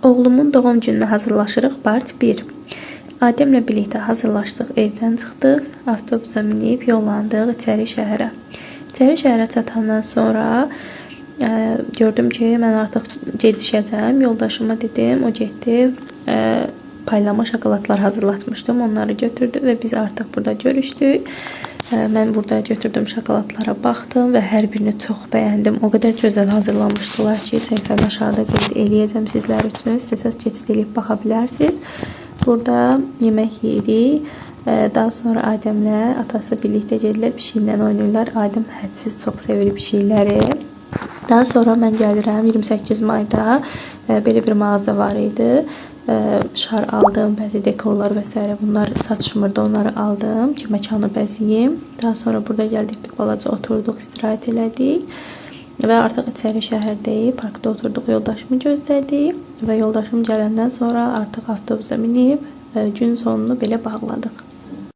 Oğlumun doğum gününə hazırlaşırıq part 1. Adəmlə birlikdə hazırlaşdıq, evdən çıxdıq, avtobusa minib yollandıq içəri şəhərə. İçəri şəhərə çatandan sonra gördüm ki, mən artıq gecikəcəm. Yoldaşıma dedim, o getdi. Paylama şokoladlar hazırlatmışdım, onları götürdü və biz artıq burada görüşdük. Mən burada götürdüyüm şokoladlara baxdım və hər birini çox bəyəndim. O qədər gözəl hazırlamışdılar ki, səhifəmi aşağıda qeyd eləyəcəm sizlər üçün. İstəsəz keçid eləyib baxa bilərsiniz. Burada yemək yeyirik. Daha sonra Adəmlə atası birlikdə gedirlər, pişiklə oynayırlar. Adəm hədsiz çox sevir pişikləri. Daha sonra mən gəlirəm 28 mayda belə bir mağaza var idi. Şar aldım, bəzi dekorlar və s. bunlar çatışmırdı, onları aldım ki, məkanı bəzəyim. Daha sonra burada gəldik, bir balaca oturduq, istirahət elədik. Və artıq içəri şəhərdəyik, parkda oturduq, yoldaşımı gözlədik və yoldaşım gələndən sonra artıq avtobusa minib gün sonunu belə bağladıq.